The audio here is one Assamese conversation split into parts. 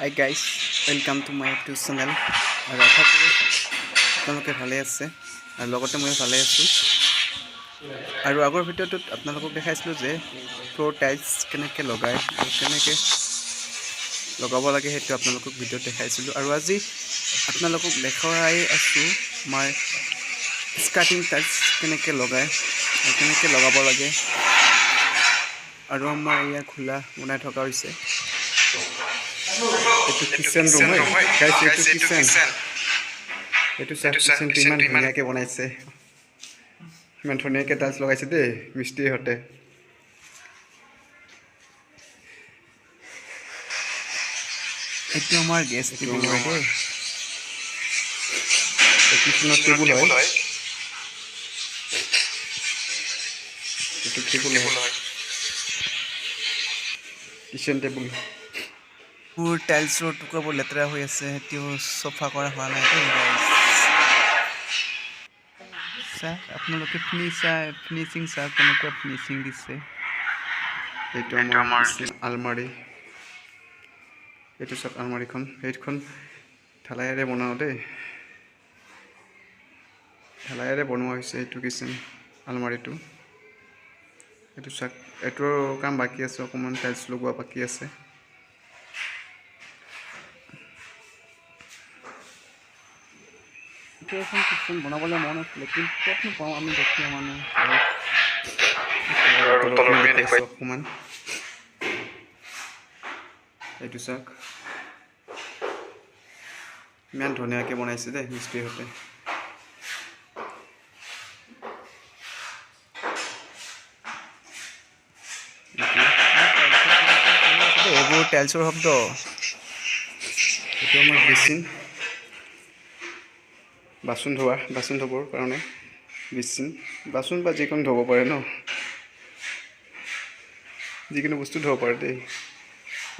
Hi guys, welcome to my YouTube channel. আৰু আশা কৰোঁ আপোনালোকে ভালে আছে আৰু লগতে ময়ো ভালে আছোঁ। আৰু আগৰ ভিডিঅ'টোত আপোনালোকক দেখাইছিলোঁ যে ফ্ল'ৰ টাইলছ কেনেকৈ লগায় আৰু কেনেকৈ লগাব লাগে, সেইটো আপোনালোকক ভিডিঅ'ত দেখাইছিলোঁ। আৰু আজি আপোনালোকক দেখুৱাই আছোঁ আমাৰ স্কাৰ্টিং টাইলছ কেনেকৈ লগায় আৰু কেনেকৈ লগাব লাগে। আৰু আমাৰ এয়া খোলা বনাই থকা হৈছে। এইটো কিচেন ৰুম হয় গাইছ, এইটো কিচেন। এইটো চাওক, কিচেনটো ইমান ধুনীয়াকৈ বনাইছে, ইমান ধুনীয়াকৈ টাইলছ লগাইছে দেই মিস্ত্ৰীহঁতে। এইটো আমাৰ গেছ টেবুল হয় দেই। কিচেনৰ টেবুল হয় এইটো, টেবুল হয়, কিচেন টেবুল। মোৰ টাইলছৰ টুকুৰাবোৰ লেতেৰা হৈ আছে, সেইটো চফা কৰা হোৱা নাই দেই গাইছ। চাওক আপোনালোকে, ফিনিচিং চাওক, কেনেকুৱা ফিনিচিং দিছে। এইটো আমাৰ আলমাৰি। এইটো চাওক আলমাৰিখন, সেইখন ঢালাইৰে বনোৱা দেই, ঢালাইৰে বনোৱা হৈছে এইটো কিচেন আলমাৰিটো। এইটো চাওক, এইটোৰ কাম বাকী আছে, অকণমান টাইলছ লগোৱা বাকী আছে। এইটো এখন কিচেন বনাবলৈ মন আছিলে, কিন্তু ক'তনো পাওঁ আমি দুখীয়া মানুহ। দেখাইছোঁ অকণমান। এইটো চাওক, ইমান ধুনীয়াকৈ বনাইছে দেই মিস্ত্ৰীহঁতে। এইবোৰ টাইলছৰ শব্দ। এইটো আমাৰ বেচিন, বাচন ধোৱা, বাচন ধুবৰ কাৰণে বেচিন। বাচন বা যিকোনো ধুব পাৰে ন, যিকোনো বস্তু ধুব পাৰে দেই।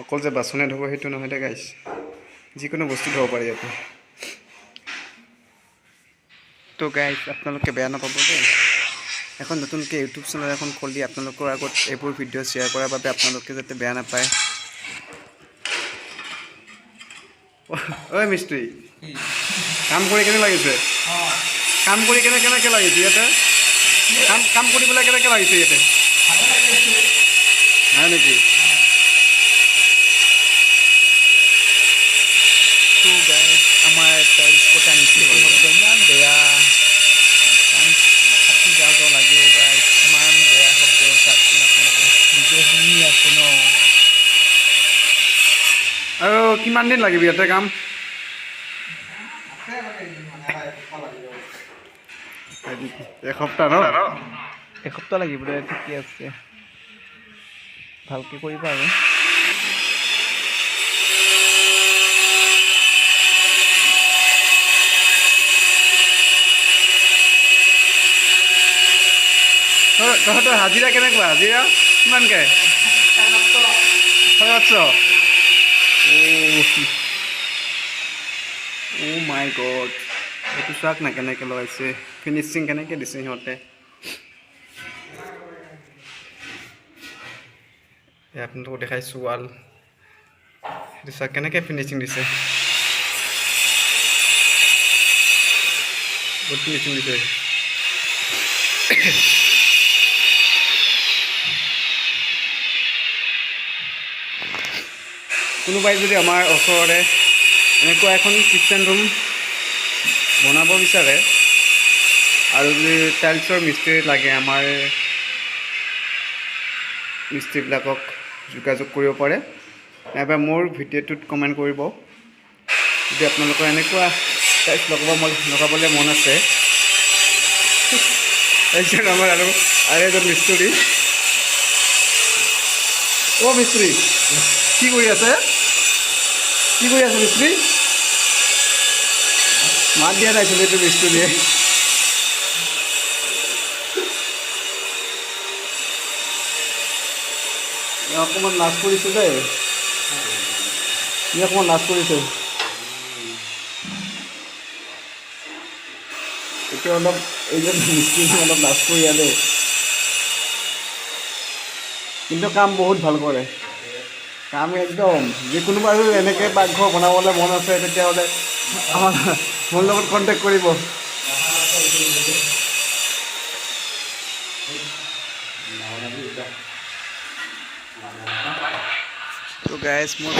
অকল যে বাচনে ধুব সেইটো নহয় দেই গাইছ, যিকোনো বস্তু ধুব পাৰে ইয়াতে। তো গাইজ, আপোনালোকে বেয়া নাপাব দেই, এখন নতুনকৈ ইউটিউব চেনেল এখন খুলি আপোনালোকৰ আগত এইবোৰ ভিডিঅ' শ্বেয়াৰ কৰাৰ বাবে আপোনালোকে যাতে বেয়া নাপায়। ঐ মিস্ত্ৰী, কাম কৰি কেনে লাগিছে? কাম কৰি কেনে কেনেকৈ লাগিছে ইয়াতে? কাম কৰি পেলাই কেনেকৈ লাগিছে ইয়াতে, হয় নেকি? তো গাইজ, আমাৰ টাইলছ কটা মিস্ত্ৰী শব্দ ইমান বেয়া, কাণ ফাটি যাওঁ যাওঁ লাগে গাইজ, ইমান বেয়া শব্দ। চাওকচোন, আপোনালোকে নিজে শুনি আছে ন? আৰু কিমান দিন লাগিব ইয়াতে কাম? এসপ্তাহ ন? এসপ্তাহ লাগিব দে, ঠিকে আছে, ভালকে কৰিবা। আৰু তহঁতৰ হাজিৰা কেনেকুৱা? হাজিৰা কিমানকে? 550। অ' মাই গড, এইটো চাওক না, কেনেকৈ লগাইছে, ফিনিচিং কেনেকৈ দিছে সিহঁতে। এই আপোনালোকক দেখাইছোঁ ৱাল। সেইটো চাওক, কেনেকৈ ফিনিচিং দিছে, বহুত ফিনিচিং দিছে। কোনোবাই যদি আমাৰ ওচৰতে এনেকুৱা এখন কিটচেন ৰুম বনাব বিচাৰে আৰু যদি টাইলছৰ মিস্ত্ৰী লাগে, আমাৰ মিস্ত্ৰীবিলাকক যোগাযোগ কৰিব পাৰে, নাইবা মোৰ ভিডিঅ'টোত কমেণ্ট কৰিব যদি আপোনালোকৰ এনেকুৱা টাইলছ লগাবলৈ মন আছে। এইজন আমাৰ আৰু এজন মিস্ত্ৰী। অ' মিস্ত্ৰী, কি কৰি আছে? কি কৰি আছে মিস্ত্ৰী? মাত দিয়া নাইছিল এইটো মিস্ত্ৰীয়ে। অকণমান লাজ কৰিছে দেই, ই অকণমান লাজ কৰিছে। এতিয়া অলপ এইজন মিস্ত্ৰী অলপ লাজ কৰি দেই, কিন্তু কাম বহুত ভাল কৰে। কাম একদম। যি কোনোবা আৰু এনেকৈ পাকঘৰ বনাবলৈ মন আছে, তেতিয়াহ'লে আমাৰ মোৰ লগত কণ্টেক্ট কৰিব। তো গাইজ, মোৰ